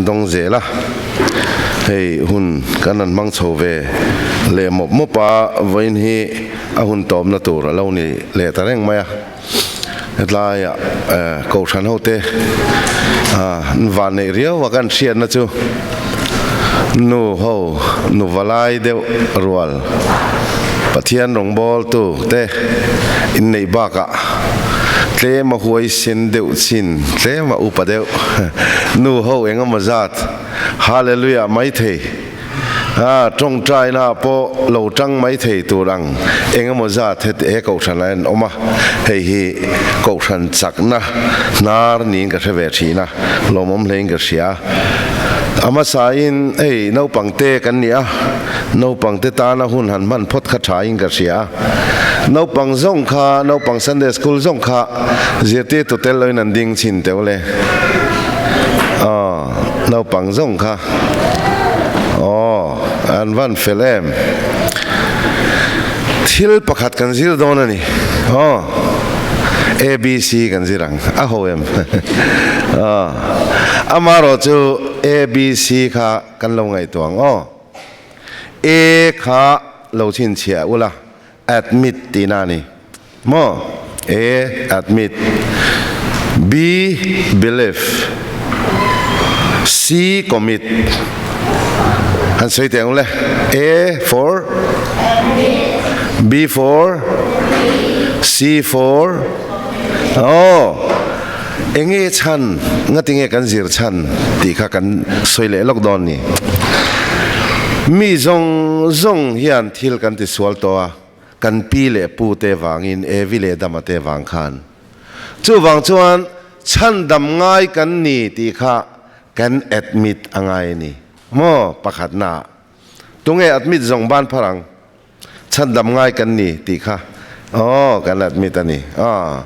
kan dawng zel a, hei hun kan han hmang chho ve leh mawp mawp a, vawiin hi a hun tawpna tur a lo ni leh ta reng mai a, hetlaiah kohhran hote an vanneih riau a kan hriatna chu nu ho nu valai deuh rual Pathian rawngbawltu te inneih bakah tlem a huaisen deuh chin, tlem a upa deuh nu ho eng emaw zat Hallelujah maithei a tawngtaina ah pawh lo tang maithei tur ang eng emaw zat heti he kohhran ah hian awm a, hei hi kohhran chakna hnar niin ka hre ve thin a, lawmawm hlein ka hria. A hmasain hei naupangte kan ni a, naupangte tana hun han hman phawt kha thain ka hria. Naupang zawng kha, naupang Sunday School zawng kha zirtirtu tel loin an ding chhin teuh le. Aw, naupang zawng kha. Aw, an van fel em. Thil pakhat kan zir dawn a ni. Aw, ABC kan zir ang. A ho em. Aw, amaherawhchu ABC kha kan lo ngaihtuah ang aw. A kha lo chhinchhiah ula, admit tihna a ni maw? A, admit. B, believe. C, commit. Han sawi teh ang le. A for? B for? C for? Aw, enge chhan, ngatinge kan zir chhan tih kha kan sawi leh lawk dawn ni. Mi zawng zawng hian thil kan ti sual tawh a, kan pi leh pu te vangin, Evi leh Dama te vang khan. Chuvang chuan chhandam ngai kan ni tih kha kan admit a ngai a ni maw pakhatnaah. Tunge admit zawng ban phar ang? Chhandam ngai kan ni tih kha aw kan admit a ni. Aw.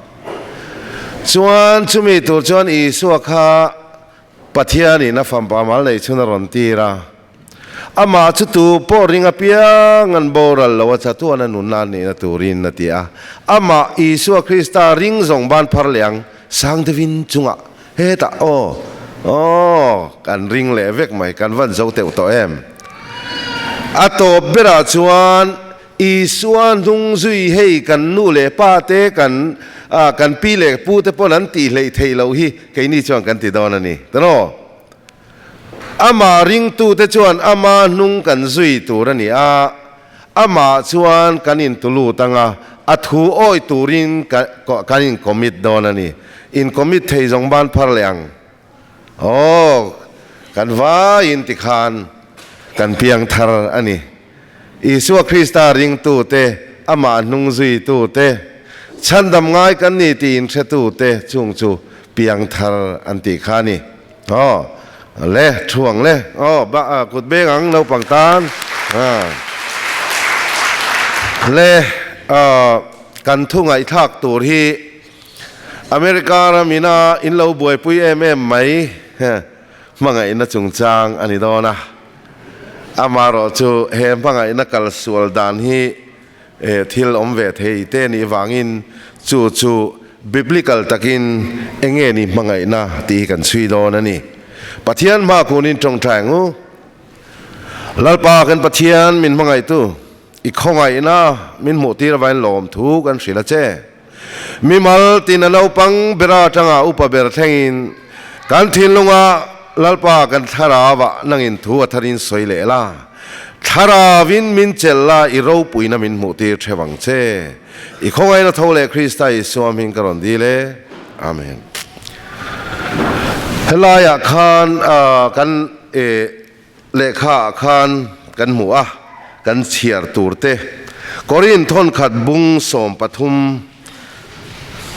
Chuan chumi tur chuan Isua kha Pathianin a fampa mal nei chhun a rawn tir a. Amah chu tu pawh ring apiang an boral lo a chatuan a nunna an nihna turin a ti a. Amah Isua Krista ring zawng ban phar leh ang sang deuhin chungah hetah aw aw kan ring leh vek mai kan van zo teuh tawh em. A tawp berah chuan Isua hnung zui hei kan nu leh pa te kan kan pi leh pu te pawn an tih hleih theih loh hi keini chuan kan ti dawn a ni. Tanaw? Amah ringtute chuan ama hnung kan zui tur a ni a, amah chuan kan intulut ang a, a thu awih turin kan in commit dawn a ni. In commit thei zawng ban phar leh ang. Aw, kan vaiin tikhan kan piang thar a ni. Isua Krista ringtute, amah hnung zuitute, chhandam ngai kan ni tiin hretute chung chu piang thar an tih kha a ni. Aw, le, thu ang le. Aw, ba, kut beng ang naupang tan. Le, kan thu ngaihthlak tur hi America ramina in lo buaipui em em mai hmangaihna chungchang a ni dawn a. Amaherawh chu he hmangaihna kal sual dan hi thil awm ve thei te nih vangin chu chu biblical takin enge ni hmangaihna tih hi kan chhui dawn a ni. Pathian hma kunin tawngtai ang u. Lalpa kan Pathian min hmangaihtu i khawngaihna min hmuhtir avain lawmthu kan hrilh a che. Mimal tina naupang bera atanga upa ber thlengin kan thinlunga Lalpa kan thlarauah nangin thu a tharin sawi leh la. Thlarauin min chelh la i ropuina min hmuhtir theuh ang che. I khawngaihna tho leh Krista Isua hming ka rawn dil e. Amen. Helaiah khan kan Lehkhaah khan kan hmu a, kan chhiar tur te. Korin thawnkhat bung 13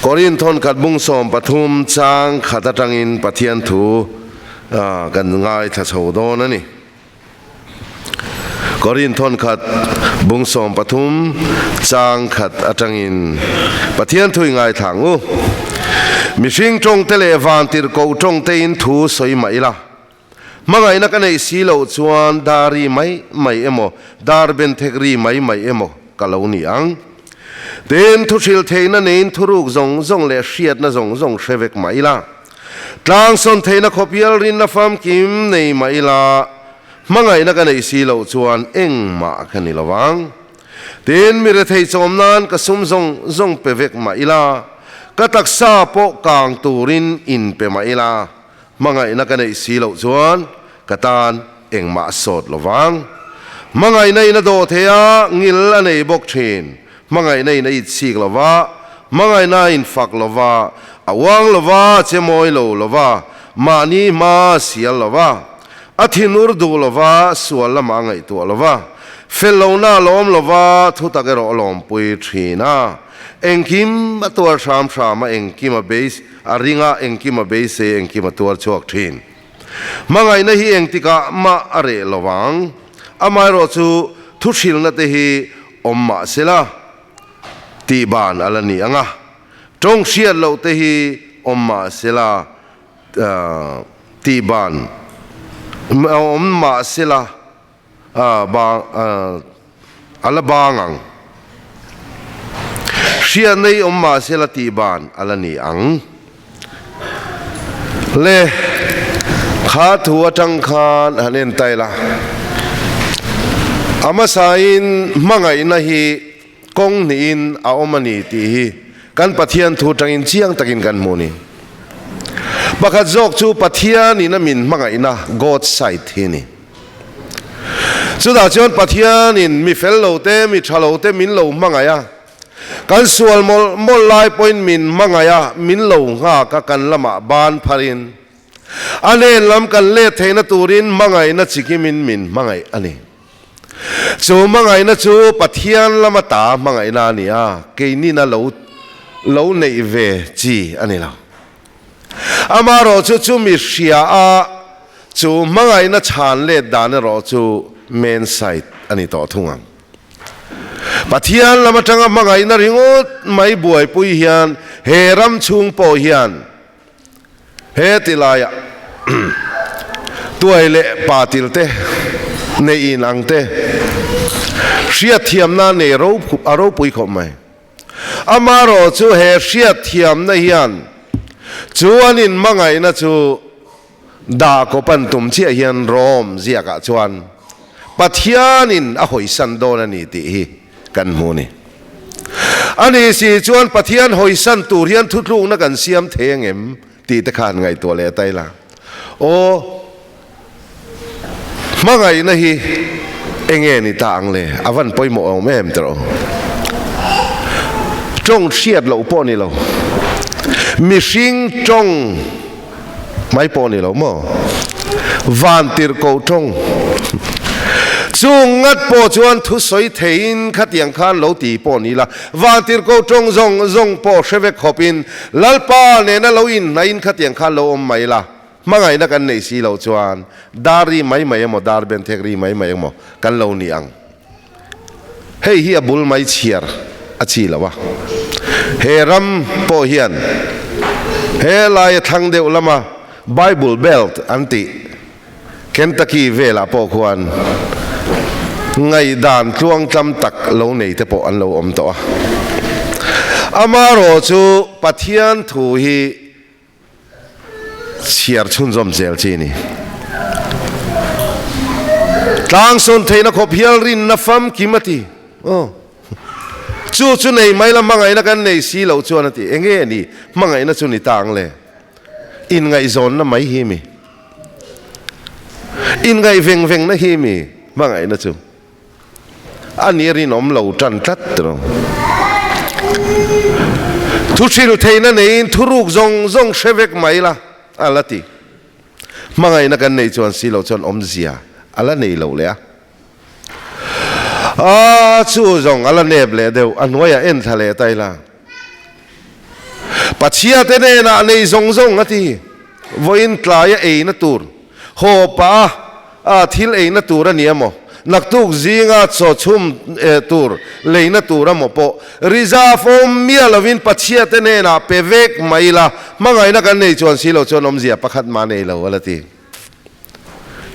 Korin thawnkhat bung 13 chang khat atangin Pathian thu kan ngaithla chho dawn a ni. Korin thawnkhat bung 13 chang khat atangin Pathian thu i ngaithla ang u. Mihring tawngte leh vantirhkoh tawngtein thu sawi mah ila. Hmangaihna ka neih si loh chuan dar ri mai mai emaw, dar ben thek ri mai mai emaw ka lo ni ang. Tin, thuhrilh theihna neiin thuruk zawng zawng leh hriatna zawng zawng hre vek mah ila. Tlang sawn theihna khawp hial rinna famkim nei mah ila, hmangaihna ka neih si loh chuan engmah ka ni lo vang. Tin, mi rethei chawm nan ka sum zawng zawng pe vek mah ila, ka taksa pawh kang turin in pe mah ila, hmangaihna ka neih si loh chuan ka tan engmah a sawt lo vang. Hmangaihna in a dawh thei a, ngil a nei bawk thin. Hmangaihna in a itsik lo va, hmangaihna a infak lo va, a uang lo va, a che mawi lo lo va, mahni hma a sial lo va, a thinur duh lo va, sual lamah a ngaihtuah lo va, fel lohna a lawm lo va, thutak erawh a lawmpui thin a. Engkim a tuar hram hram a, engkim a beis a ring a, engkim a beisei, engkim a tuar chhuak thin. Hmangaihna hi engtikah mah a reh lo vang. Amaherawh chu thuhrilna te hi awm mah sela tih ban a la ni ang a, tawng hriat loh te hi awm mah sela tih ban awm mah sela a la bang ang. Hriatna hi awm mah sela tih ban a la ni ang. Le, kha thu atang khan han en ta ila. A hmasain hmangaihna hi kawng hnihin a awm a ni tih hi kan Pathian thu atangin chiang takin kan hmu a ni. Pakhat zawk chu Pathianin a min hmangaihna, God side, hi a ni. Chutah chuan Pathianin mi fel lo te, mi tha lo te min lo hmangaih a. Kan sual mawlh mawlh lai pawhin min hmangaih a, min lo nghak a, kan lamah ban pharin a nen lam kan let theihna turin hmangaihna chikimin min hmangaih a ni. Chu hmangaihna chu Pathian lama ta hmangaihna a ni a, keinina lo lo neih ve chi a ni lo. Amaherawh chu chumi hria a, chu hmangaihna chhan let dan erawh chu main side a ni tawh thung ang. Pathian lam atanga hmangaihna ringawt mai buaipui hian he ram chhung pawh hian he ti laiah tuai leh pa til te neih in ang te hriatthiamna nei a ropui khawp mai. Amaherawh chu he hriatthiamna hian chu an inhmangaihna chu dah kawp an tum chiah hian Rom ziakah chuan Pathianin a hawisan dawn a ni tih hi kan hmu a ni. Ani si chuan Pathian hawisan tur hian thutlukna kan siam thei angem tih te khan ngaihtuah leh ta ila. Aw, hmangaihna hi enge ni ta ang le? A van pawimawh awm em tawh. Tawng hriat loh pawh ni lo. Mihring tawng mai pawh ni lo maw? Van tirhkoh tawng. Chung ngat pawh chuan thusawi theiin khatiang khan lo ti pawh ni la, van tirhkoh tawng zawng zawng pawh hre vek khawpin Lalpa nena lo inhnaiin khatiang khan lo awm mai la, hmangaihna kan neih si loh chuan dar ri mai mai emaw dar ben thek ri mai mai emaw kan lo ni ang. Hei hi a bul mai chhiar a chi lo a. He ram pawh hian he laia thlang deuh lama Bible Belt an tih Kentucky velah pawh khuan ngaihdan tluangtlam tak lo nei te pawh an lo awm tawh a. Amaherawh chu Pathian thu hi chhiar chhunzawm zel chi a ni. Tlangsawn theihna khawp hial rinna famkim a ti. Aw. Chu chu nei mai la hmangaihna kan nei si loh chuan a ti. Enge ni hmangaihna chu ni ta ang le? Inngaihzawnna mai hi mi. Inngaih veng vengna hi mi hmangaihna chu a ni rinawm lo tan tlat tiraw. Thu hrilh theihna neiin thuruk zawng zawng hre vek mai la a la ti. Hmangaihna kan neih chuan si loh chuan awmzia a la nei lo leh a. A chu zawng a la nep leh deuh a hnuaiah en thla leh ta ila. Pathiate hnenah nei zawng zawng a ti. Vawiin tlaia eina tur, haw pah a thil eina tur a ni emaw, naktuk zinga chaw chhum tur leina tur emaw pawh reserve awm miah lovin Pathiate hnenah pe vek mai ila, hmangaihna kan nei chuan si lo chuan awmzia pakhat mah nei lo a la ti.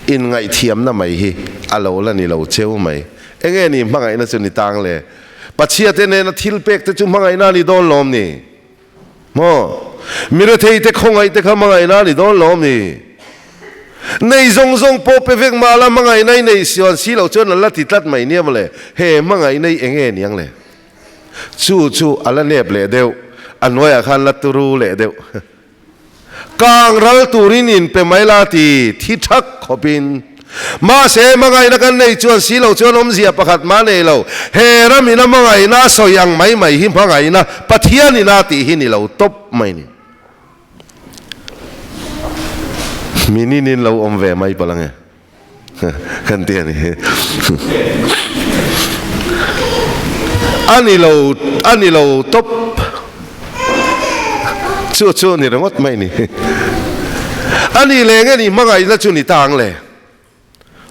Inngaihthiamna mai hi a lo la ni lo cheu mai. Enge ni hmangaihna chu ni tang le? Pathiate nena thil pek te chu hmangaihna a ni dawn lawm ni? Maw? Mi rethei te khawngaih te kha hmangaihna a ni dawn lo ami? Nei zawng zawng pawh pe vek mah la hmangaihna i neih sian si loh chuan a la ti tlat mai nia mawle. He hmangaihna i eng nge niang le? Chu chu a la nep leh deuh, a hnuaiah khan la turu leh deuh. Kang ral turin in pe mai la ti thi thak khawpin. Mahse, hmangaihna kan nei chuan si lo chuan awmzia pakhat mah nei lo. He ramin a hmangaihna a sawi ang mai mai hi hmangaihna Pathian ina tih hi ni lo tawp mai ni. Minin in lo awm ve mai palh ange kan ti a ni. A ni lo, a ni lo tawp. Chu chu ni ringawt mai ni. A ni leh nge ni hmangaihna chu ni ta ang le.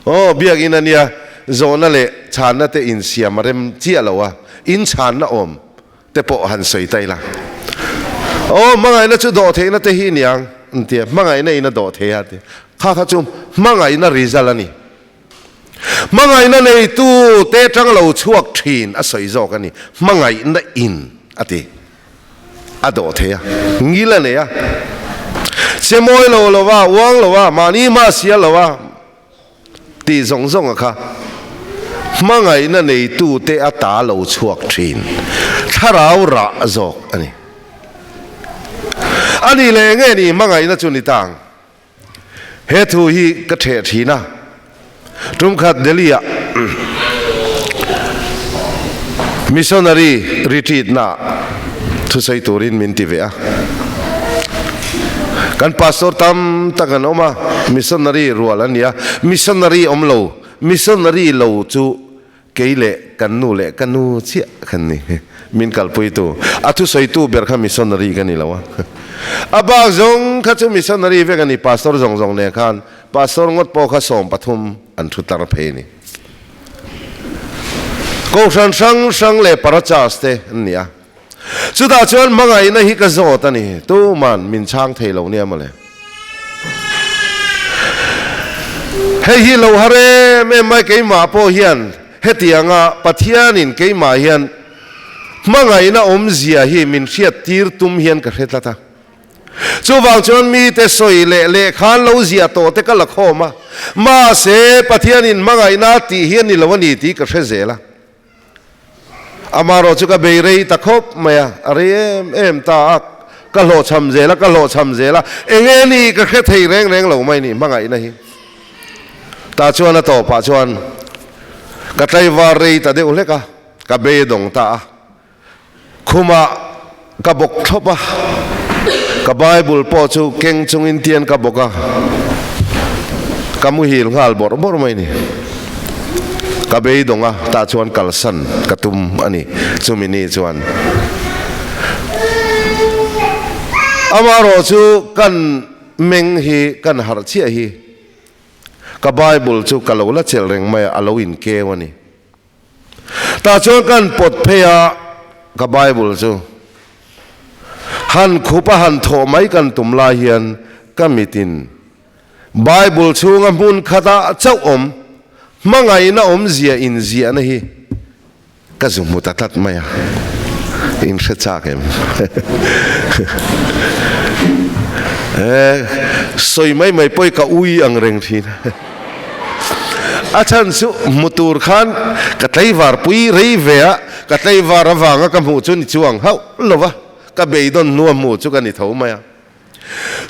Aw, biakinn a nia, zawhna leh chhanna te insiam a rem chiah lo a, inchhanna awm te pawh han sawi ta ila. Aw, hmangaihna chu dawh theihna te hi niang an ti a, hmangaihna in a dawh thei a ti. Kha kha chu hmangaihna result a ni. Hmangaihna neitu te tang lo chhuak thin a sawi zawk a ni. Hmangaihna in a ti. A dawh thei a, ngil a nei a. Che mawi lo lo va, uang lo va, mahni hma sial lo va tih zawng zawng a kha. Hmangaihna neitu te a ta lo chhuak thin. Thlarau rah zawk a ni. A nih leh enge ni hmangaihna chu ni ta ang? He thu hi ka ṭheh ṭhin a, ṭumkhat Delhi-ah missionary retreat-naah thusawi turin min ti ve a. Kan pastor tam tak an awm a, missionary rual an ni a, missionary awm lo, missionary lo chu Kei leh kan nu leh ka nu chiah khan ni min kalpuitu. A thusawitu ber kha missionary ka ni lo a. A bak zawng kha chu missionary vek a ni, pastor zawng zawng nen khan pastor ngawt pawh kha 13 an thu tar phei a ni. Kohhran hrang hrang leh parachas te an ni a. Chutah chuan hmangaihna hi ka zawt a ni, tuman min chhang thei lo nia mawle. Hei hi lo har em em mai keimah pawh hian hetianga Pathianin keimah hian hmangaihna awmzia hi min hriat tir tum hian ka hre tlat a. Chuvang chuan mite sawi leh lehkhan lo ziah tawh te ka la khawm a, mahse Pathianin hmangaihna tih hi a ni lo a ni tih ka hre zel a. Amaherawh chu ka bei rei ta khawp mai a, a rei em em ta a, ka hlawhchham zel a, ka hlawhchham zel a, eng nge ni ka hre thei reng reng lo mai ni hmangaihna hi. Tah chuan a tawpah chuan ka tlaivar rei ta deuh hlek a, ka bei dawng ta a, khumah ka bawk thlawp a, ka Bible pawh chu keng chungin tian ka bawk a, ka muhil nghal bawrh bawrh mai ni. Ka beidawng a, tah chuan kalsan ka tum a ni. Chumi ni chuan amaherawh chu kan meng hi kan harh chiah hi ka Bible chu ka lo la chelh reng mai a, a lo inkeu a ni. Tah chuan kan pawt phei a, ka Bible chu han khup a han thawh mai kan tum lai hian ka mitin Bible chhunga hmun khatah chauh awm hmangaihna awmzia inziahna hi ka zu hmu ta tlat mai a, in hre chak em? Sawi mai mai pawh i ka ui ang reng thin. A chhan chu hmu tur khan ka tlaivar pui rei ve a, ka tlaivar avanga ka hmuh chu ni chuang hauh lo va, ka beidawn hnua hmuh chu ka ni tho mai a.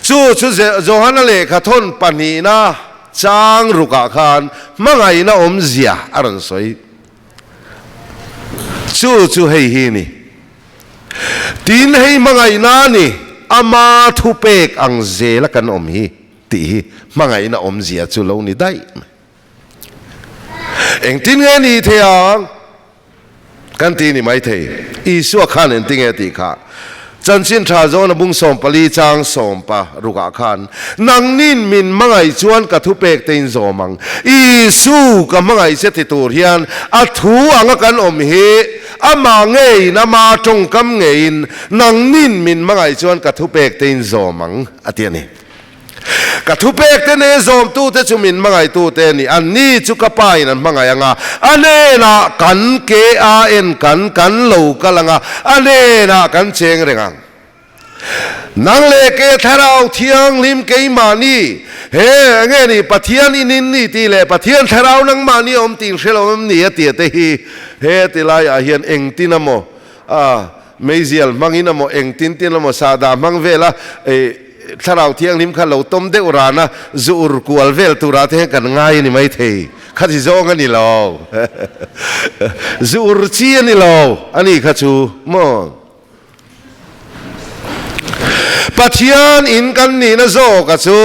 Chu chu Johana lehkha thawn pahnihna chang rukah khan hmangaihna awmzia a rawn sawi. Chu chu hei hi ni. Tin hei hmangaihna a ni, ama thupek ang zela kan awm hi. Tih hi hmangaihna awmzia chu lo ni daih mai. Engtin nge ni thei ang? Kan ti ni mai thei. Isua khan engtin nge tih kha? Chanchin tha zawn a bung 14 chang sawmpa rukah khan, Nangnin min hmangaih chuan ka thupek te in zawm ang. Isu ka hmangaih che ti tur hian a thu anga kan awm hi amah ngeiin ama tawngkam ngeiin nangnin min hmangaih chuan ka thupek te in zawm ang a ti a ni. Ka thupek te nen zawmtute chu min hmangaihtute a ni. Anni chu ka Pa in an hmangaih ang a, a hnenah kan ke a en kan kan lo kal ang a, a hnenah kan cheng reng ang. Nang leh ke Thlarau Thianghlim keimahni he enge ni Pathian in in ni tih leh Pathian Thlarau nangmahni a awm tih hre lo em ni a tia te hi he ti laiah hian engtin emaw a meizial hmangin emaw engtin tin emaw sahdah hmang vela Thlarau Thianghlim kha lo tawm deuh ran a zu ur kual vel turah te hian kan ngai a ni maithei. Kha ti zawng a ni lo. Zu ur chi a ni lo a ni kha chu maw. Pathian in kan nihna zawk a chu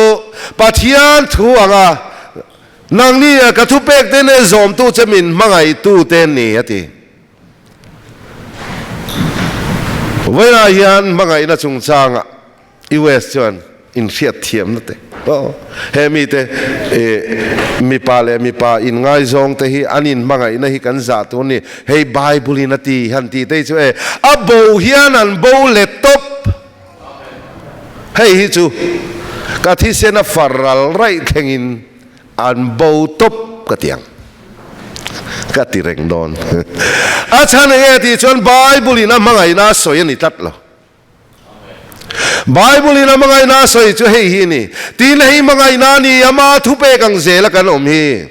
Pathian thu anga nangni a ka thupek te nen zawmtu che min hmangaihtu te ni a ti. Vawiinah hian hmangaihna chungchangah US chuan inhriatthiamna te aw he mite mipa leh mipa inngaizawng te hi an inhmangaihna hi kan zah tur ni hei Bible in a ti han tih te hi chu e a bo hian an bo let tawp hei hi chu ka thisen a far ral raih thlengin an bo tawp ka ti ang ka ti reng dawn a chhan enge tih chuan Bible in a hmangaihna a sawi a ni tlat lo. Bible in a hmangaihna a sawi chu hei hi a ni, Tin, hei hmangaihna a ni, ama thupek ang zela kan awm hi.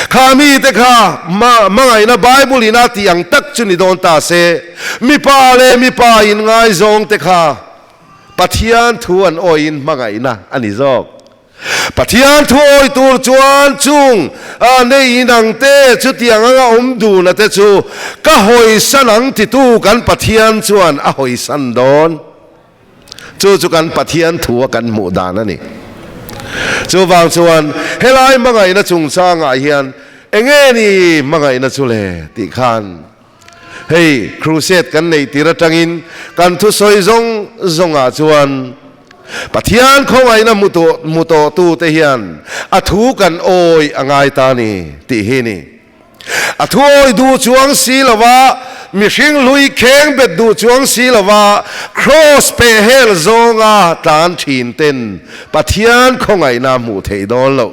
Kha mite kha hmangaihna Bible in a tih ang tak chu ni dawn ta se, mipa leh mipa inngaizawng te kha Pathian thu an awiin hmangaihna a ni zawk. Pathian thu awi tur chuan chung a nei inang te chutiang anga awm duna te chu ka hawisan ang titu kan Pathian chuan a hawisan dawn. Chu chu kan Pathian thu a kan hmuh dan a ni. Chuvang chuan helai hmangaihna chungchangah hian enge ni hmangaihna chu le tih khan Hei crusade kan neih tir atangin kan thusawi zawng zawngah chuan Pathian khawngaihna hmu tawh tute hian a thu kan awi a ngai ta ni tih hi ni. A thu awi duh chuang si lova, mihring hlui kheng bet duh chuang si lova cross peh hel zawnga tlan thin ten Pathian khawngaihna hmuh theih dawn loh.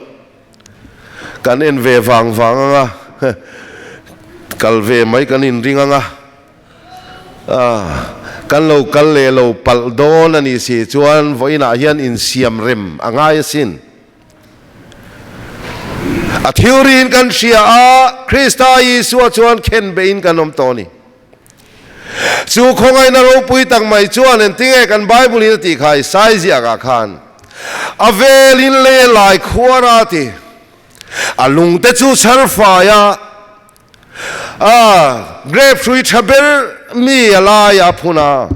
Kan en ve vang vang ang a, kal ve mai kan inring ang a, kan lo kal leh lo palh dawn a nih si chuan vawiinah hian insiam rem a ngai asin. A theory-in kan hria a, Krista Isua chuan khen beihin kan awm tawh a ni. Chu khawngaihna ropui tak mai chuan engtinge kan Bible-in a tih kha i sai ziakah khan a velin lei a lai khuar a ti. A lungte chu chhar fai a, a grape hrui tha ber mi a laiah a phun a,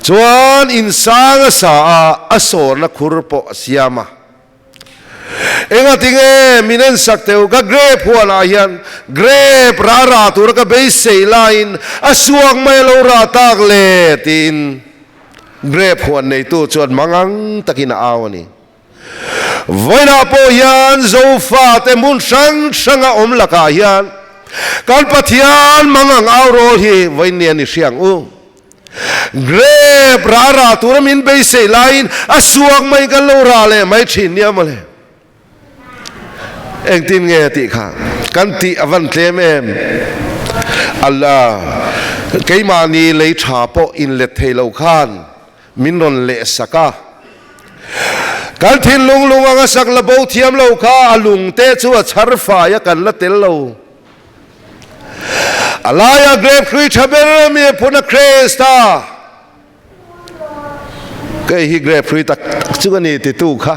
chuan insang a sa a, a sawrna khur pawh a siam a. Engati nge min en sak teu? Ka grape huanah hian grape ra ra tura ka beisei laiin a suak mai a lo ra tak le tiin grape huan neitu chuan mangang takin a au a ni. Vawiinah pawh hian Zofate hmun hrang hranga awm lakah hian kan Pathian mangang au rawl hi vawiin ni a ni hriang u. Grape ra ra tura min beisei laiin a suak mai kan lo ra leh mai thin nia mawle. Engtin nge tih kha kan tih a van tlem em? Allah, keimahni lei tha pawh inlet thei lo khan min rawn leh sak a. Kan thinlung lung anga sak la bo thiam lo kha a lungte chu a chhar fai a kan la tel lo. A laia grape hrui tha ber mi a phun a Krista. Kei hi grape hrui tak tak chu ka ni titu kha.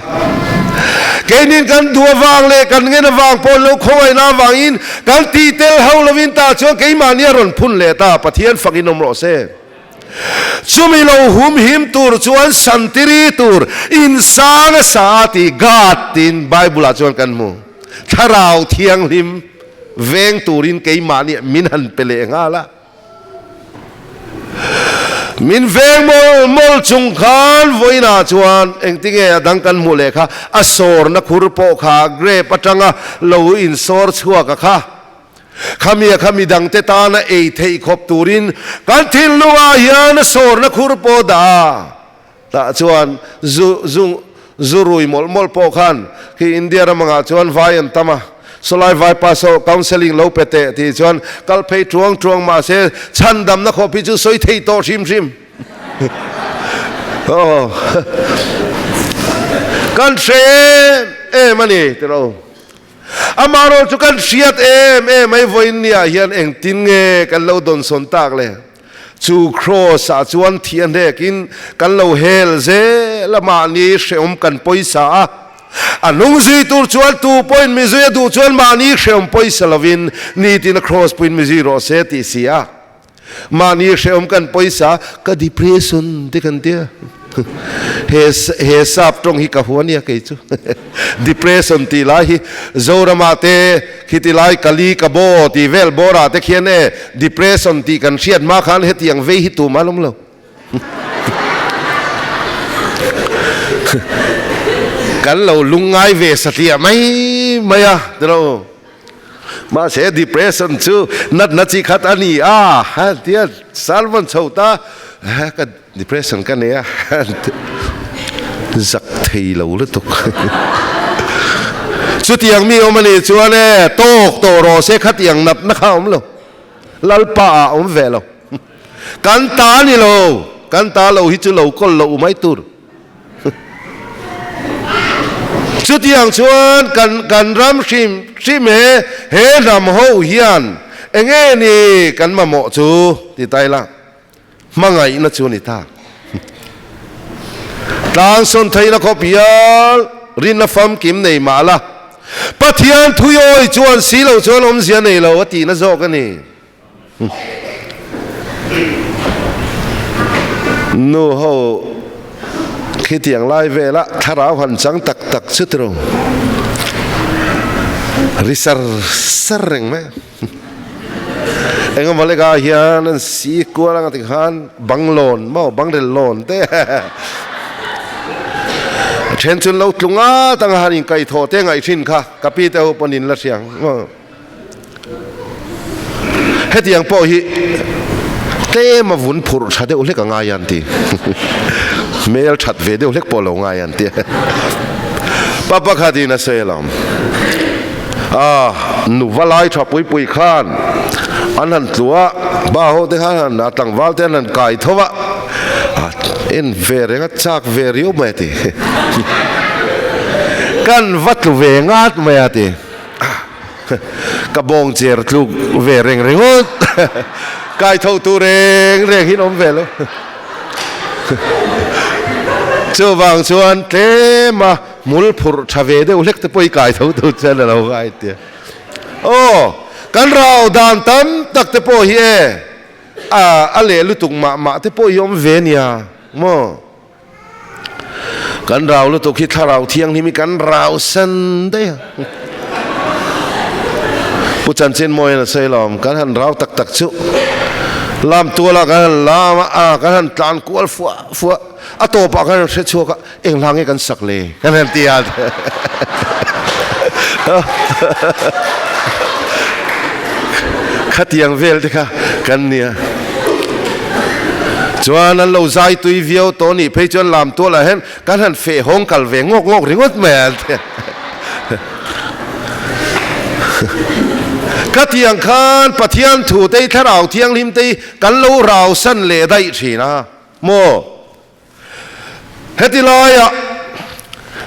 Keinin kan duh avang leh kan ngen avang pawh lo khawngaihna avangin kan tih tel ho lovin tah chuan keimahni a rawn phun leh ta Pathian fakin awm rawh se. Chumi lo humhim tur chuan santiri tur insang a sa a ti God tiin Bible ah chuan kan hmu. Thlarau Thianghlim veng turin keimahni min han pe leh nghal a. Min veng mawl mawl chung khan vawiinah chuan engtinge a dang kan hmuh leh kha a sawrna khur pawh kha grape atanga lo insawr chhuak a kha. Khamia kha midangte tana ei theih khawp turin kan thinlungah hian a sawrna khur pawh dah a. Tah chuan zu zu zu rui mawlh mawlh pawh khan khi India ram angah chuan vai an tam a, sawlai vai pa saw counselling lo pe teh tih chuan kal phei tuang tuang mahse chhandamna khawp hi chu sawi thei tawh hrim hrim. Aw kan hre em em a ni tiraw. Amaherawh chu kan hriat em em mai vawiin niah hian engtin nge kan lo dawnsawn tak le? Chu Kraws ah chuan thih a hnekin kan lo hel zel a, mahni hrehawm kan pawisa a. A hnung zui tur chuan tu pawhin mi zui a duh chuan mahni hrehawm pawisa lovin nitin a Kraws puiin mi zui rawh se tih si a. Mahni hrehawm kan pawisa ka depression te kan tia. He he sap tawng hi ka hua nia kei chu. Depression tih lai hi Zorama te khiti lai kali ka bo tih vel bawrah te khian e depression tih kan hriat hma khan hetiang vei hi tum a lawm lo. Kan lo lungngai ve satliah mai mai a tilo. Mahse depression chu natna chi khat a ni a, tia sermon chho ta ka depression ka nei a zak thei lo lutuk. Chutiang mi awm a nih chuan e tawk tawh rawh se khatiang natna kha a awm lo, Lalpa ah a awm ve lo. Kan ta a ni lo, kan ta lo hi chu lo kawl loh mai tur. Chutiang chuan kan kan ram hrim hrim he he hnam ho hian enge ni kan mamawh chu ti ta ila, hmangaihna chu a ni ta. Tlangsawn theihna khawp hial rinna famkim nei mah la, Pathian thuiawi chuan si lo chuan awmzia nei lo a tihna zawk a ni. Nu ho khitiang lai vela thlarau han chang tak tak chu tiro ri sar sar reng mai engemaw leka hian an si kual anga tikhan banglawn maw bangrel lawn te a then chu lo tlung at anga han inkaihthawh te ngaih thin kha ka pi te ho pawn in la hria ang maw. Hetiang pawh hi tlem a vun phurh tha deuh hlek a ngai an ti. Hmel that ve deuh hlek pawh lo ngai an ti. Pa pakhatin a sawi alawm. A nuva lai tha pui pui khan an han tlu a, ba ho te khan han a tlangval te an han kai tho a, a en ve reng a chak ve riau mai a ti. Kan va tlu ve ngat mai a ti. Ka bawng cher tluk ve reng ringawt. Kai tho tu reng reng hi an awm ve lo. Chuvang chuan tlem a hmul phurh tha ve deuh hlek te pawh i kai tho tu chuan a lo ngai tia. Aw, kan rau dan tam tak te pawh hi e, a leh lutuk mah mah te pawh hi awm ve nia maw? Kan rau lutuk hi thlarau thianghlim hi kan rau san daih a. Pu Chanchin Mawiin a sawi lawm, kan han rau tak tak chu lam tualah kan han lam a, a kan han tlan kual fuah fuah a tawpah kan han hre chhuak a, eng hla nge kan sak le kan han ti a. Khatiang vel te kha kan nia. Chuan an lo zai tui viau tawh nih phei chuan lam tualah hian kan han feh hawng kal ve ngawk ngawk ringawt mai a. Khatiang khan Pathian thu te Thlarau Thianghlim te kan lo rausan leh daih thin a maw? Heti laia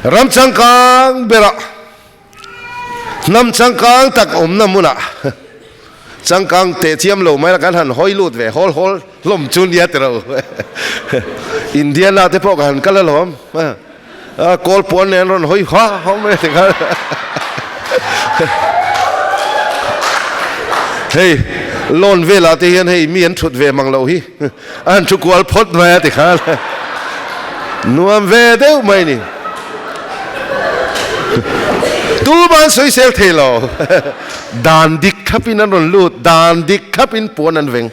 ram changkang berah hnam changkang tak awmna hmunah changkang teh chiam lo mai la kan han hawi lut ve hawl hawl hlawm chu nia ti ro. Indiana te pawh ka han kal alawm. Kawl puan nen rawn hawi hua hua mai ti kha. Hei lawn velah te hian hei mi an thut ve mang loh hi. A han thu kual phawt mai a ti khan nuam ve deuh mai ni. Tuman sawisel thei lo. Dan dik thlapin an rawn lut, dan dik thlapin puan an veng.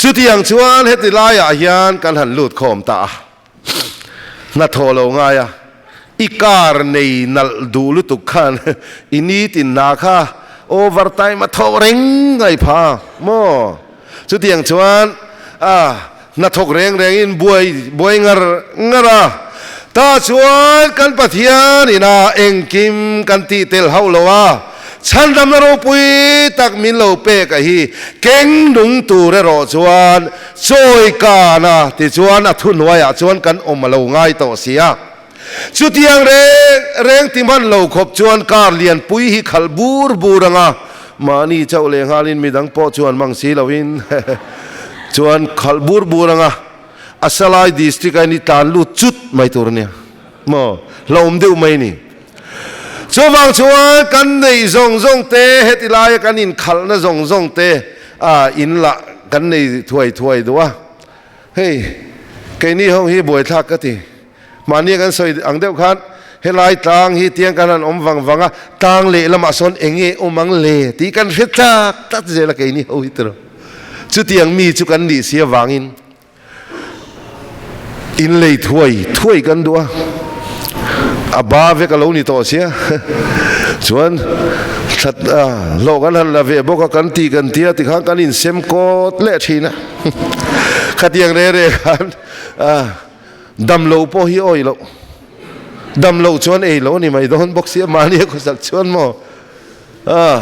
Chutiang chuan heti laiah hian kan han lut khawm ta a. Hnathawh lo ngai a, i car nei nalh duh lutuk khan i nitin hna kha over time a thawh reng ngai pha maw? Chutiang chuan a hnathawk reng rengin buai buai ngar ngar a, tah chuan kan Pathian ina engkim kan tih tel hauh lo a. Chhandamna ropui tak min lo pek a hi keng nung tur erawh chuan chawi kan a tichuan a thuhnuaiah chuan kan awm a lo ngai tawh si a. Chutiang reng reng ti hman lo khawp chuan car lianpui hi khalh bur bur ang a, mahni chauh leh nghalin midang pawh chuan mang si loin chuan khalh bur bur ang a, a salai district a in i tlan lut chut mai tur a nia maw, hlauhawm deuh mai a ni. Chuvang chuan kan neih zawng zawng te, heti laia kan inkhalhna zawng zawng te a in lah kan nei thuai thuai duh a, hei keini ho hi buaithlak ka ti. Mahni kan sawi ang deuh khan helai tlang hi tiang kan han awm vang vang a, tlang lehlamah sawn eng nge awm ang le tih kan hre tlak tlat zel a keini ho hi tiraw. Chutiang mi chu kan nih si avangin in lei thuai thuai kan duh a, a ba vek a lo ni tawh sia chuan that hlawh kan han la ve bawk a kan ti kan tia tikhan kan insem kawt leh thin a khatiang reng reng khan Dam lo pawh hi awih loh. Dam loh chuan ei lo a ni mai dawn bawk sia, mahni a khawsak chuan maw? Ah,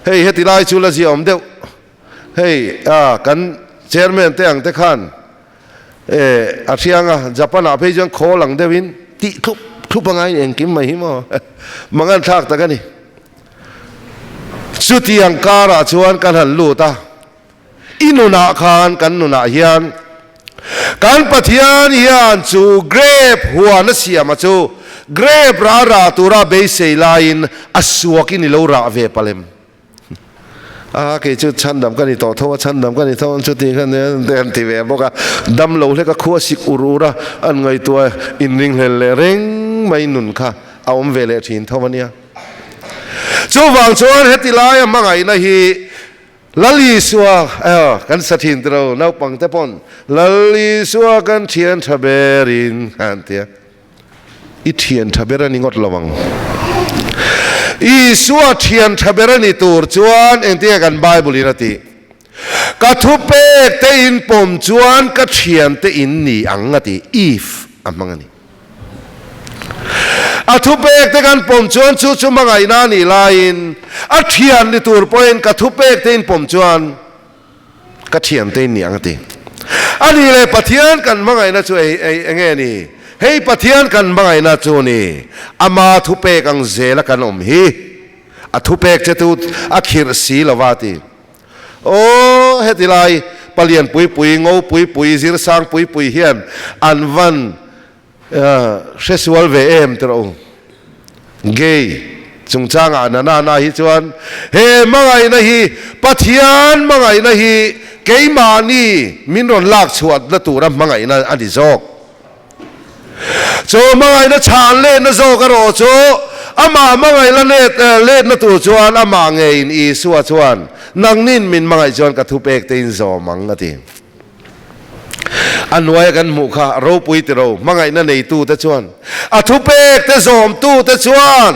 hei heti lai chu la ziaawm deuh. Hei, ah, kan chairman te ang te khan eh a hriang a, Japan ah phei chuan khawl ang deuhin tih thlup thlup a ngaiin engkim mai hi maw? Mangan thlak tak a ni. Chutiang karah chuan kan han lut a. I nunah khan kan nunah hian kan Pathian hian chu grape huan a siam a chu grape rah rah tura beisei laiin a suakin i lo rah ve palem. A kei chu chhandam ka ni tawh tho a, chhandam ka ni tho ang chu tih khan te han ti ve bawk a, dam lo hlek a khua sik ur ur a, an ngaihtuah inringhlel leh reng mai nun kha a awm ve leh thin tho a nia. Chuvang chuan heti laia hmangaihna hi Lal Isua kan sa thin tiro naupang te pawn Lal Isua kan thian tha berin an ti a, i thian tha ber a ni ngawt lo ang. Isua thian tha ber a ni tur chuan engtinge kan Bible in a tih? Ka thupek te in pawm chuan ka thian te in ni ang a ti, if a hmang a ni. A thupek te kan pawm chuan chu chu hmangaihna a nih laiin a thian ni tur pawhin ka thupek te in pawm chuan ka thian te in ni ang a ti. A nih leh Pathian kan hmangaihna chu ei ei enge ni? Hei Pathian kan hmangaihna chu ni ama thupek ang zela kan awm hi a thupek che tu a khirh si lova a ti. Aw heti lai palian pui pui, ngo pui pui, zirsang pui pui hian an van hre sual ve em tiraw u. Gay chungchangah na na na hi chuan he hmangaihna hi Pathian hmangaihna hi keimahni min rawn lak chhuatna tura hmangaihna a ni zawk. Chu hmangaihna chhan letna zawk erawh chu amah hmangaih la let letna tur chuan amah ngeiin Isua chuan, Nangnin min hmangaih chuan ka thupek te in zawm ang, a ti. A hnuaia kan hmuh kha ropui tiro hmangaihna neitute chuan a thupek te zawmtute chuan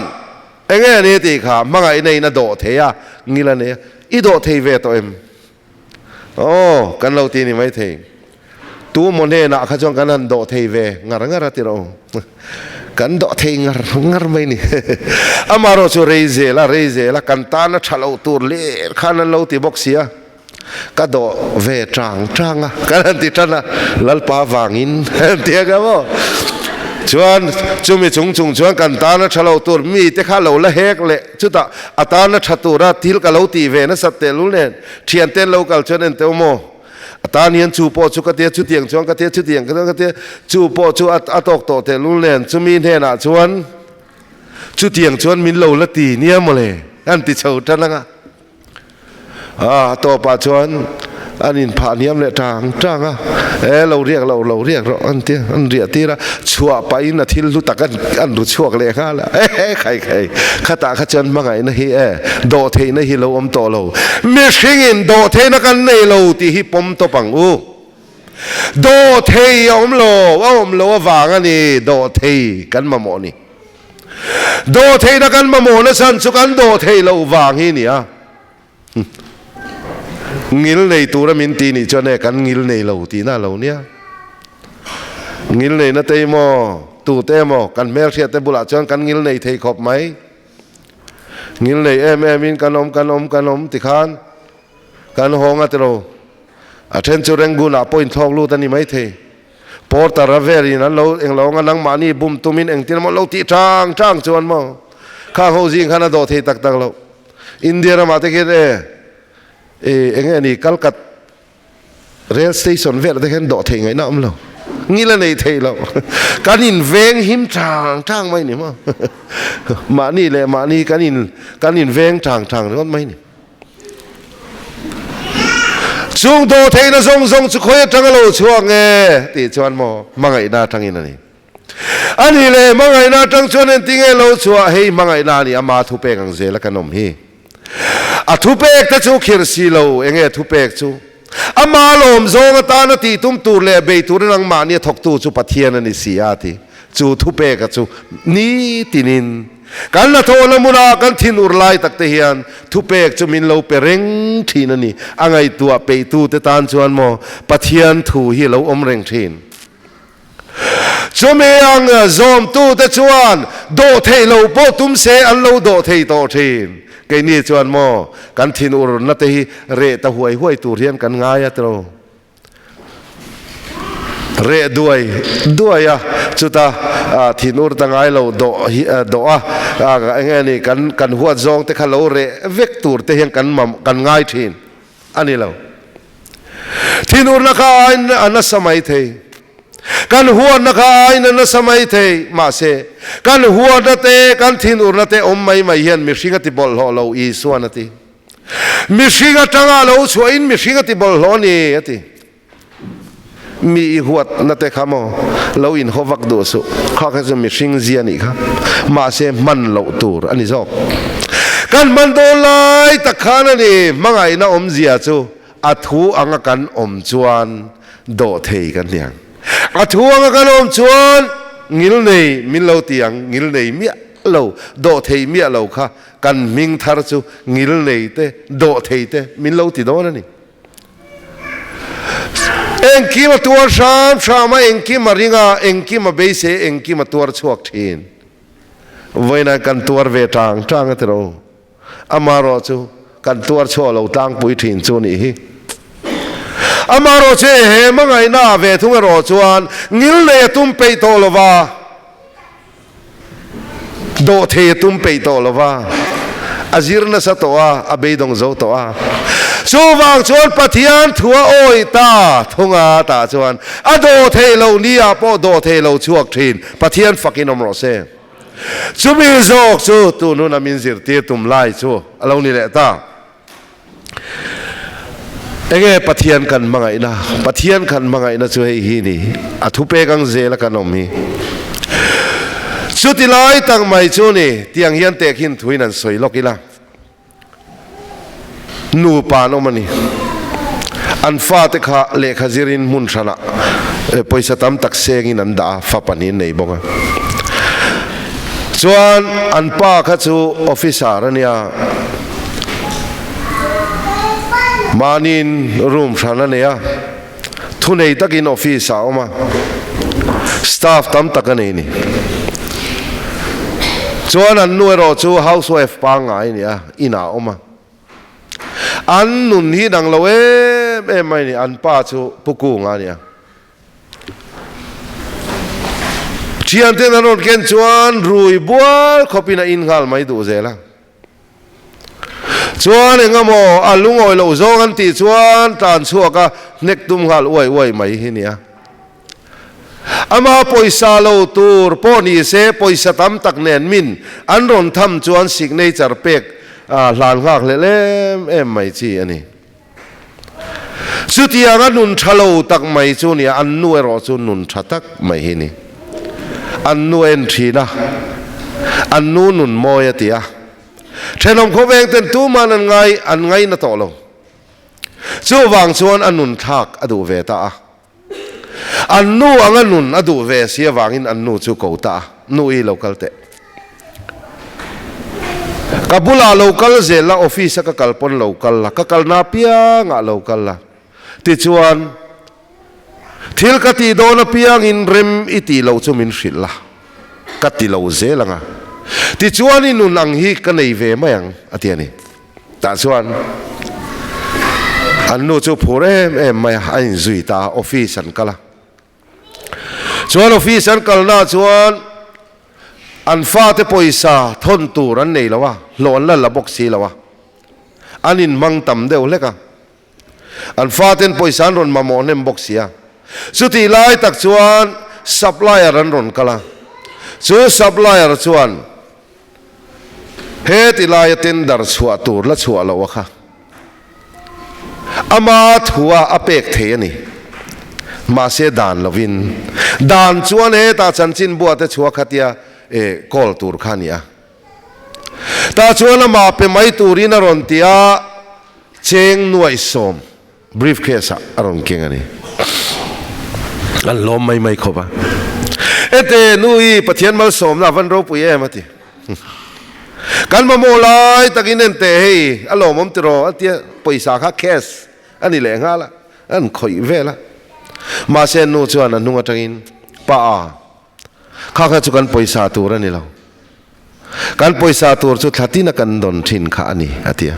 enge a ni tih kha hmangaihna in a dawh thei a, ngil a nei a, i dawh thei ve tawh em? Aw, kan lo ti ni maithei. Tu maw hnenah kha chuan kan han dawh thei ve ngar ngar a ti rawh u. Kan dawh thei ngar ngar mai ni. Amaherawh chu rei zel a, rei zel a, kan tana tha loh tur ler khan an lo ti bawk si a. Ka dawh ve tang tang a, kan han ti tan a, Lalpa vangin an ti ang emaw. Chuan chumi chung chung chuan kan tana tha loh tur mite kha lo la hek leh chutah a tana tha tura thil ka lo tih ve nasat tehlul nen thiante an lo kal chuan en teuh maw? A tan hian chu pawh chu ka tia, chutiang chuan ka tia, chutiang chuan ka tia, chu pawh chu a tawk tawh tehlul nen chumi hnenah chuan chutiang chuan min lo la ti nia mawle an ti chho tan ang a. A tawpah chuan an inphah hniam leh tang tang a, e lo riak lo lo riak rawh an ti a, an riah tir a, chhuah pahin a thil hlu tak an ru chhuak leh nghal a, e khai khai khatah kha chuan hmangaihna hi e dawhtheihna hi lo awm tawh lo, mihringin dawhtheihna kan nei lo tih hi pawm tawp ang u, dawhthei a awm lo, a awm lo avang a ni dawhthei kan mamawh ni. Dawhtheihna kan mamawhna chhan chu kan dawhtheih loh vang hi a ni a. Ngil nei tura min ti nih chuan e kan ngil nei lo tihna a lo nia. Ngil neihna te emaw, tute emaw kan hmelhriat te bulah chuan kan ngil nei thei khawp mai. Ngil nei em em in kan awm kan awm kan awm tikhan kan hawng a tilo. A then chu Rangoon ah pawh inthlawk lut a ni maithei. Porter a vel in an lo englo anga nangmahni bum tumin engtin emaw lo tih chang chang chuan maw khang ho zing khan a dawh thei tak tak lo. India ramah te khian e e enge a ni Kalkat rail station velah te khian dawh theih ngaihna a awm lo. Ngil a nei thei lo. Kan in veng him chang chang mai ni maw. Mahni leh mahni kan in kan in veng chang chang ringawt mai ni. Chung dawhtheihna zawng zawng chu khawi atanga lo chhuak nge tih chuan maw hmangaihna atangin a ni. A nih leh hmangaihna atang chuan engtinge lo chhuah? Hei hmangaihna a ni, ama thupek ang zela kan awm hi. A thupek te chu khirh si lo, enge thupek chu? Ama lawm zawng atana tih tum tur leh bei turin angmahni a thawktu chu Pathian a ni si a ti. Chu thupeka chu nitinin Kan hnathawhna hmunah kan thinur lai tak te hian thupek chu min lo pe reng thin a ni. A ngaihtuah peihtute tan chuan maw Pathian thu hi a lo awm reng thin. Chumi ang zawmtute chuan dawh theih lo pawh tum se an lo dawh thei tawh thin. Keini chuan maw kan thinurna te hi reh ta huai huai tur hian kan ngai a tiro. Reh duai duai a, chuta thinur ta ngai lo dawh hi dawh a, eng nge ni kan kan huat zawng te kha lo reh vek tur te hian kan mam kan ngai thin a ni lo. Thinurna kha aiin a nasa mai thei, kan huatna kha aiin a nasa mai thei, mahse kan huatna te kan thinurna te awm mai mai hian mihring a ti bawlhhlawh lo Isuan a ti. Mihring atanga lo chhuahin mihring a ti bawlhhlawh a ni, a ti. Mi i huatna te kha maw lo inhaw vak duh suh, kha kha chu mihring zia nih kha, mahse hman loh tur a ni zawk. Kan hman dawn lai tak khan a ni, hmangaihna awmzia chu a thu anga kan awm chuan dawh thei kan ni ang. A thu anga kan awm chuan ngilnei min lo ti ang, ngilnei miah lo, dawh thei miah lo kha Kan hming thar chu ngilnei te, dawh thei te min lo ti dawn a ni. Engkim a tuar hram hram a, engkim a ring a, engkim a beisei, engkim a tuar chhuak thin. Vawiinah kan tuar ve tang tang a ti ro. Amarawh chu kan tuar chhuah lo tlangpui thin chu a nih hi. Amarawh chu he hmangaihna ah ve thung erawh chuan ngilnei a tum peih tawh lo va. Dawhthei a tum peih tawh lo va, a zir nasa tawh a, a beidawng zo tawh a. Chuvang chuan Pathian thu a awih ta thung a, tah chuan a dawhthei lo ni ah pawh dawhthei lo chhuak thin Pathian fakin awm rawh se. Chumi zawk chu tun huna min zirtir tum lai chu a lo ni leh ta. Enge Pathian kan hmangaihna? Pathian kan hmangaihna chu hei hi ni, a thupek ang zela kan awm hi. Chuti lai tak mai chu ni, tiang hian tehkhin thuin an sawi lawk ila. Nupa an awm a ni. An fate kha lehkha zirin hmun hranah pawisa tam tak sengin an dah a, fa pahnih an nei bawk a. Chuan an pa kha chu officer a nia. Mahniin room hran a nei a, thunei takin office ah a awm a, staff tam tak a nei ni. Chuan an nu erawh chu housewife pangngai a ni a, inah a awm a. An nun hi dang lo em em mai a ni, an pa chu Pu Kunga a ni a. Thianten an rawn ken chuan rui bual khawpin a in nghal mai duh zel a. Chuan engemaw a lungawi loh zawng an tih chuan tlan chhuak a hnek tum nghal uai uai mai hi nia. Ama pawisa lo tur pawh ni se pawisa tam tak nen min an rawn tham chuan signature pek hlan nghak hlel em em mai chi a ni. Chutianga nun tha lo tak mai chu nia, an nu erawh chu nun tha tak mai hi ni. An nu en thin a, an nu nun mawi a ti a. Thenawm khawveng ten tuman an ngai an ngaina tawh lo. Chuvang chuan a nun thlak a duh ve ta a. An nu anga nun a duh ve si avangin an nu chu ko ta a, Nu i lo kal teh. Ka bulah lo kal zel la, office a ka kal pawn lo kal la, ka kalna apiangah lo kal la. Tichuan, thil ka tih dawn apiangin rem i tih loh chu min hrilh la, ka ti lo zel ang a. Tichuan i nun ang hi ka nei ve mai ang, a ti a ni. Tah chuan an nu chu phur em em mai a, a inzui ta a, office an kal a. Chuan office an kalna chuan an fate pawisa thawn tur an nei lo a, hlawh an la la bawk si lo a, an inhmang tam deuh hlek a. An faten pawisa an rawn mamawh hnem bawk si a. Chutih lai tak chuan supplier an rawn kal a. Chu supplier chuan he ti laia tender chhuah tur la chhuah loh a kha ama thua a pek thei a ni. Mahse dan lovin dan chuan hetah chanchinbua te chhuah khatia call tur kha a ni a. Tah chuan amah pe mai turin a rawn ti a, cheng nuaihsawm briefcase ah a rawn keng a ni. An hlawm mai mai khawp a. Ete nu hi Pathian malsawmna a van ropui em a ti. Kan mamawh lai takin en teh hei a lawmawm tiraw a tia pawisa kha cash a ni leh nghal a, an khawih vel a. Mahse nu chuan a hnung atangin pa a. Kha kha chu kan pawisa tur a ni lo. Kan pawisa tur chu thla tina kan dawn thin kha a ni, a ti a.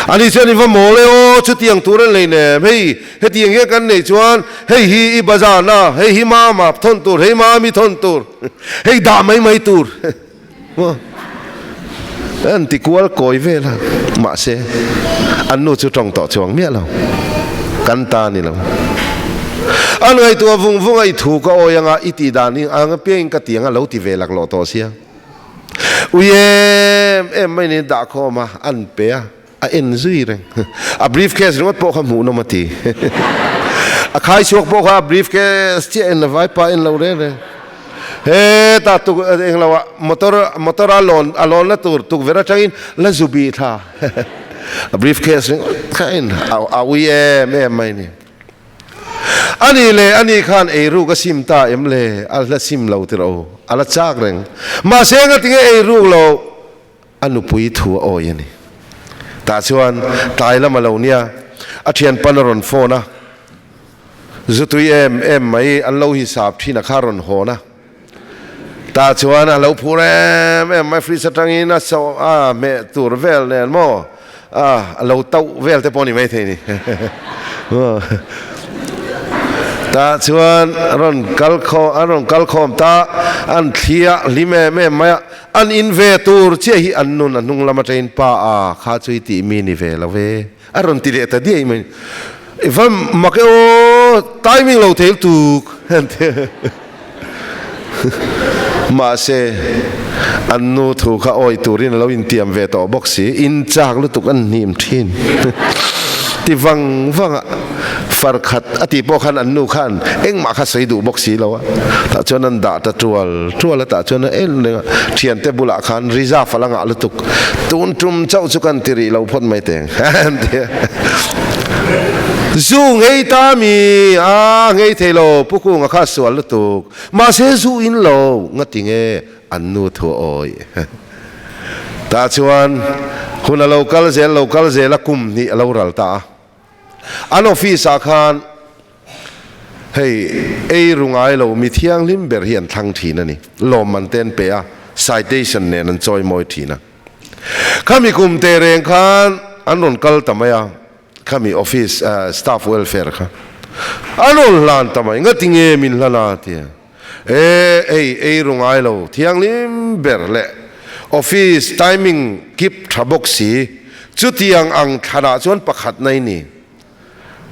Ani chuan i va mawl e aw, chutiang tur an lei nem, hei hetiang hian kan neih chuan hei hi i bazarna, hei hi mama thawn tur, hei mami thawn tur, hei dah mai mai tur. An ti kual kawi vel a, mahse an nu chu tawng tawh chuang miah lo, kan ta ni lo. An ngaihtuah vung vung a, i thu ka awi anga i tih dan hi ang apiangin ka ti ang a lo ti ve laklawh tawh sia. Ui em em mai niin dah khawm a, an pe a, a en zui reng. A briefcase ringawt pawh kha hmuhnawm a ti. A khai chhuak pawh kha a briefcase chiah en la vaipa en lo reng reng. Hetah tuk eng lo ah motor motor a lawn a lawnna tur tukverh atangin la zu bih thla. A briefcase ringawt kha en a ui em em mai ni. Ani le ani khan eiruk a sim ta em le a la sim lo tirh o a la chak reng. Mahse engatinge eiruk lo A nupui thu a awi a ni. Tah chuan tlai lam a lo nia, a thianpan a rawn phone a, Zutui em em mai an lo hisap thin a kha rawn hawn a. Tah chuan a lo phur em em mai, fridge atangin a so a hmeh tur vel nen maw a lo tauh vel te pawh a ni maithei ni. Tah chuan a rawn kal khawm a rawn kal khawm ta, an thli a hlim em em mai a. An in ve tur chiah hi an nun a hnung lam atangin pa a kha chu i tih mi ni ve lo ve a rawn ti leh ta diai mai. I va mak e aw timing lo thei lutuk an ti mahse an nu thu kha awi turin a lo intiam ve tawh bawk si in chak lutuk an hnim thin ti vang vang a. Far khat a tih pawh khan an nu khan engmah kha sawi duh bawk si lo a, tah chuan an dah ta tual tual a, tah chuan a en reng a, thiante bulah khan reserve a la ngah lutuk, tun tum chauh chu kan ti rih lo phawt mai teng an ti a. Zu ngei ta mi a ngei thei lo, Pu Kunga kha a sual lutuk, mahse zu in lo ngati nge an nu thu a awi. Tah chuan hun a lo kal zel lo kal zel a, kum hnih a lo ral ta a. An office ah khan hei ei ru ngai lo mi thianghlim ber hi an thlang thin a ni. Lawmman te an pe a, citation nen an chawi mawi thin a. Khami kum teh reng khan an rawn kal ta mai a, khami office staff welfare kha an rawn hlan ta mai, ngati nge min hlan a tia. E ei ei ru ngai lo thianghlim ber leh office timing kip tha bawk si chutiang ang thlanah chuan pakhat na i ni.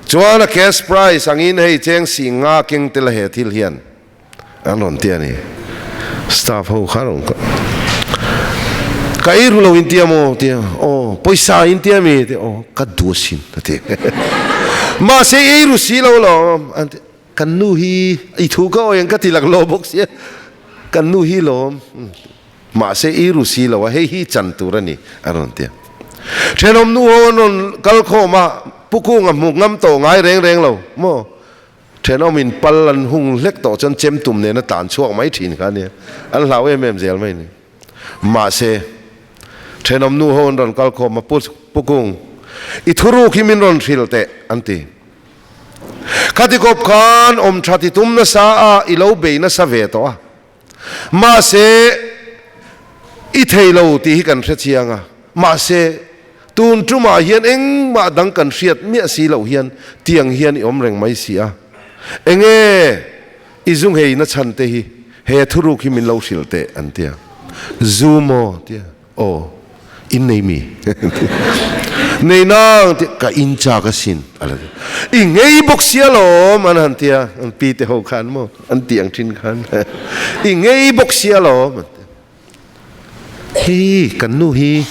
Chuan a cash prize angin hei cheng si nga keng tel a he thil hian an rawn ti a ni. Staff ho kha rawn ka ei ru lo in tia maw tia aw pawisa in tia mi tia aw ka duh asin a ti. Mahse ei ru si lo lawm an ti. Kan nu hi i thu ka awi ang ka ti lak lo bawk sia, kan nu hi lawm mahse i ru si lo a, hei hi chan tur a ni a rawn ti a. Thenawm nu ho an rawn kal khawm a, Pu Kunga hmu ngam tawh ngai reng reng lo maw? Thenawm in pal an hung hlek tawh chuan chem tum nen a tlan chhuak mai thin kha a nia, an hlau em em zel mai a ni. Mahse thenawm nu ho an rawn kal khawm a, Pu Kung, i thuruk hi min rawn hrilh teh an ti. Khati kawp khan awm tha ti tum nasa a i lo bei nasa ve tawh a. Mahse, I thei lo tih hi kan hre chiang a, mahse, tun tumah hian engmah dang kan hriat miah si loh hian tiang hian i awm reng mai si a. Enge i zu nghei na chhan te hi he thuruk hi min lo hrilh teh an tia. Zu maw tia. Aw, in nei mi? Nei nang ti ka in chak asin a la ti. I ngei bawk sia lawm an han tia, an pi te ho khan maw an tih ang thin khan i ngei bawk sia lawm an ti. Hei kan nu hi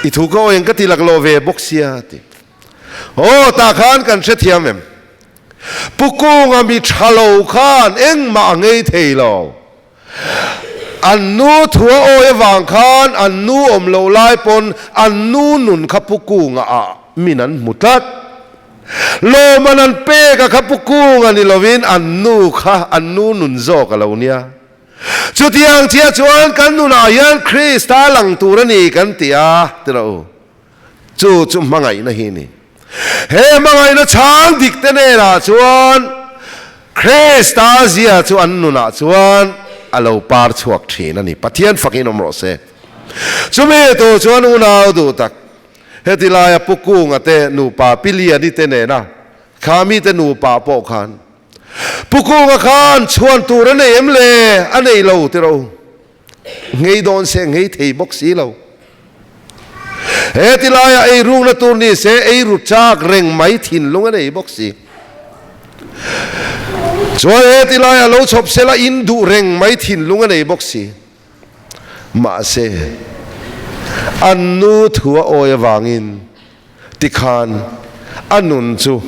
i thu ka awih ang ka ti laklawh ve bawk sia a ti. Aw tah khan kan hrethiam em? Pu Kunga mi tha lo khan engmah a ngei thei lo. An nu thu a awi avang khan an nu awm loh lai pawn an nu nun kha Pu Kunga ah min an hmu tlat. Lawman an pek a kha Pu Kunga ni lovin an nu kha an nu nun zawk a lo nia. Chutiang chiah chuan kan nunah hian Krista lang tur a ni kan ti a, ti rawh u. Chu chu hmangaihna hi a ni. He hmangaihna chhang dik te nenah chuan Krista zia chu an nunah chuan a lo par chhuak thin a ni. Pathian fakin awm rawh se. Chumi tur chuan unau duh tak, heti laia Pu Kunga te nupa Pi Liani te nena kha mite nupa pawh khan Pu Kunga khan chhuan tur a nei em le? A nei lo ti rawh u. Nghei dawn se nghei thei bawk si lo. He ti laia ei rukna tur ni se ei ru chak reng mai thinlung a nei bawk si. Chuan he ti laia lo chhawp sela in duh reng mai thinlung a nei bawk si. Mahse, an nu thu a awi avangin Tikhan a nun chu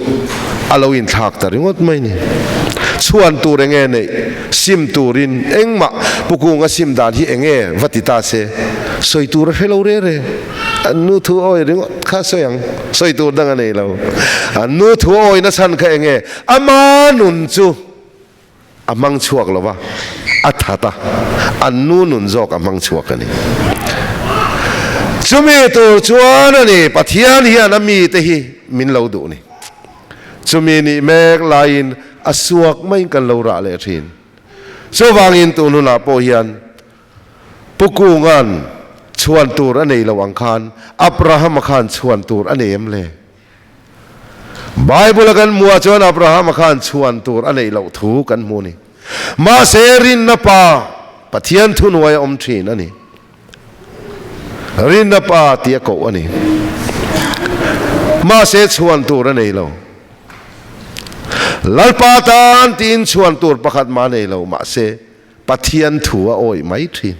a lo inthlak ta ringawt mai ni. Chhuan tur enge neih, sim turin engmah Pukunga sim dan hi enge va ti ta se, sawi tur a hre lo re re. An nu thu awi ringawt kha sawi ang, sawi tur dang a nei lo. An nu thu awi na chhan kha enge, ama nun chu a hmang chhuak lo va, a that a, an nu nun zawk a hmang chhuak a ni. Chumi tur chuan a ni, Pathian hian a mite hi min lo duh ni. Chumi nih mek laiin a suak maiin kan lo rah leh thin. Chuvangin tun hunah pawh hian Pu Kunga'n chhuan tur a nei lo ang khan Abrahama khan chhuan tur a nei em le? Bible-a kan hmuh ah chuan Abrahama khan chhuan tur a neih loh thu kan hmu a ni. Mahse, rinna pa Pathian thuhnuai a awm thin a ni. Rinna pa tih a koh a ni. Mahse, chhuan tur a nei lo. Lalpa tan tiin chhuan tur pakhat mah a nei lo. Mahse, Pathian thu a awih mai thin.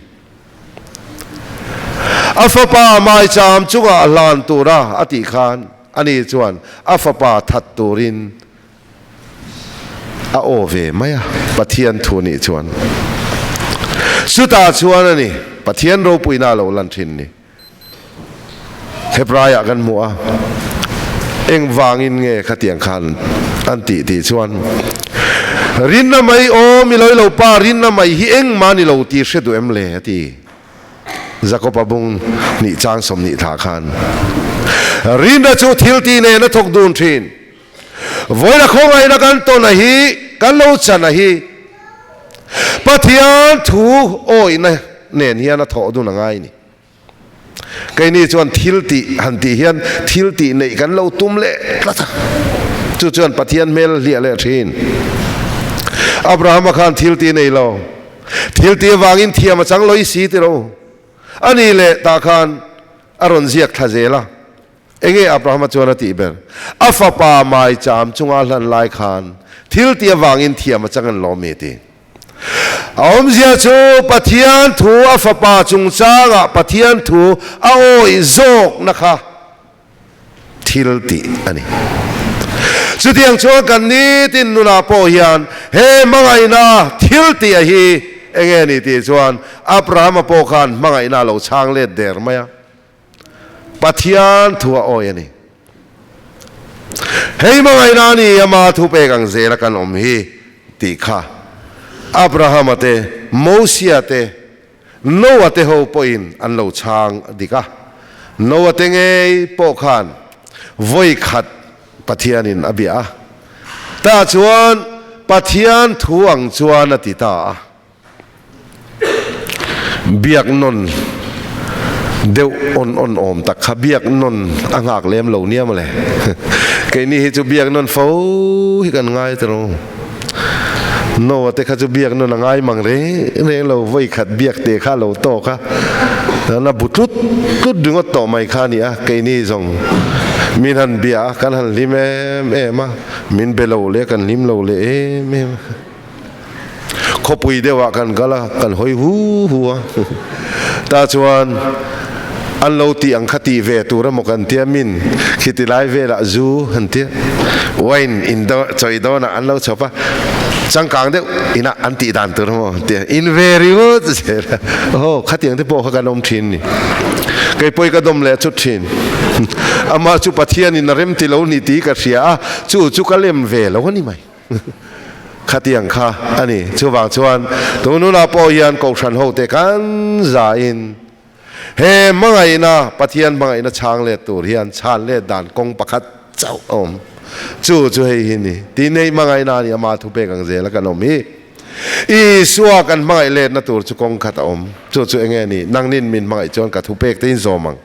A fapa maicham chungah a hlan tura a tih khan ani chuan a fapa that turin a aw ve mai a, Pathian thu nih chuan. Chutah chuan a ni Pathian ropuina a lo lan thin ni. Hebraiah kan hmu a, engvangin nge khatiang khan an tih tih chuan Rinna mai aw mi lawilo pa rinna mai hi engmah ni lo tih hre duh em le a ti. Jakob-a bung hnih chang 20 thlah khan Rinna chu thil tih nen a thawk dun thin. Vawiin a khawngaihna kan tawn a hi, kan lo chan a hi Pathian thu awihna nen hian a thawh dun a ngai ni. Keini chuan thil tih han tih hian thil tih neih kan lo tum leh tlat a, chu chuan Pathian hmel hliah leh thin. Abrahama khan thil tih nei lo, thil tih avangin thiam a chang lawih si ti lo. A nih leh tah khan a rawn ziak thla zel a, enge Abrahama chuan a tih ber? A fapa maicham chunga hlan lai khan thil tih avangin thiam a chang an lawm mi ti. A awmzia chu Pathian thu a fapa chungchangah Pathian thu a awih zawkna kha thil tih a ni. Chutiang chuan kan nitin nunah pawh hian he hmangaihna thil tih a hi enge ni tih chuan Abrahama pawh khan hmangaihna a lo chhang let der mai a. Pathian thu a awi a ni. Hei hmangaihna a ni, ama thu pek ang zela kan awm hi tih kha Abrahama te, Mosia te, Noa te ho pawhin an lo chhang dik a. Noa te ngei pawh khan vawi khat Pathianin a bia a. Tah chuan Pathian thu ang chuan a ti ta a. Biak nawn. Deuh awn awn awm tak kha biak nawn a nghak lem lo nia mawle. Keini hi chu biak nawn fo hi kan ngai ta lo. Noah te kha chu biak nawn a ngai mang reng reng lo, vawi khat biak te kha a lo tawk a, chuan a bu tlut tlut ringawt tawh mai kha a ni a, keini zawng min han bia a, kan han hlim em em a, min be lo leh kan hlim lo leh em em a. Khawpui deuhah kan kal a, kan hawi hu hu a. Tah chuan an lo tih ang kha tih ve tur emaw kan tia min khiti lai velah zu an tia wine in chawi dawnah an lo chhawp a, changkang deuh inah an tih dan tur emaw an tia in ve ringawt zel a. Aw khatiang te pawh kha kan awm thin ni. Kei pawh hi ka dawm leh chut thin. Amah chu Pathianin a rem ti lo ni tih ka hria a, chu chu ka lem ve lo a ni mai. Khatiang kha a ni. Chuvang chuan tununah pawh hian Kohhran hote kan zain he hmangaihna, Pathian hmangaihna chhang let tur hian chhan let dan kawng pakhat chauh a awm. Chu chu hei hi ni. Tinei hmangaihna a ni ama thupek ang zela kan awm hi. Isua kan hmangaih letna tur chu kawng khat a awm. Chu chu enge ni? Nangnin min hmangaih chuan ka thupek te in zawm ang.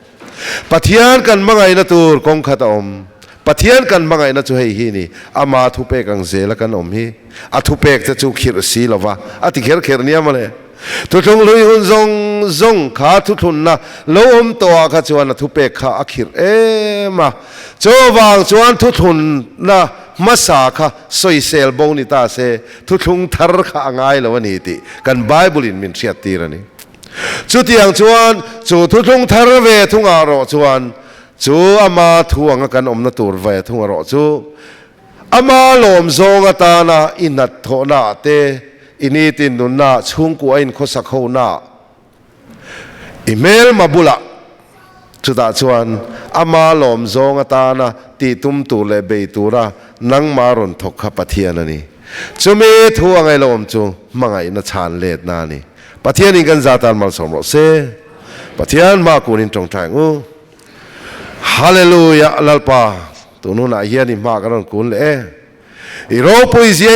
Pathian kan hmangaihna tur kawng khat a awm. Pathian kan hmangaihna chu hei hi ni, ama thupek ang zela kan awm hi. A thupek te chu khirh si lova a ti kher kher nia mawle. Thuthlung hlui hun zawng zawng kha thuthlunna lo awm tawhah kha chuan a thupek kha a khirh em a. Chuvang chuan thuthlunna hmasa kha sawisel bo ni ta se, thuthlung thar kha a ngai lo a ni tih kan Bible-in min hriattir a ni. Chutiang chuan chu thuthlung thar ve thungah rawh chuan chu ama thu anga kan awmna tur ve thunga rawh chu ama lawm zawng atana i nat thawhnaah te, i nitin nunnaah, chhungkua inkhawsak honaah, i hmelma bulah chutah chuan ama lawm zawng atana tih tum tur leh bei tura nangma rawn thawk kha Pathian a ni. Chumi thu anga i lo awm chu hmangaihna chhan letna a ni. Pathianin kan za tan malsawm rawh se. Pathian hma kunin tawngtai ang u. Hallelujah Lalpa tun hunah hian i hma kan rawn kun leh e. I ropui zia i.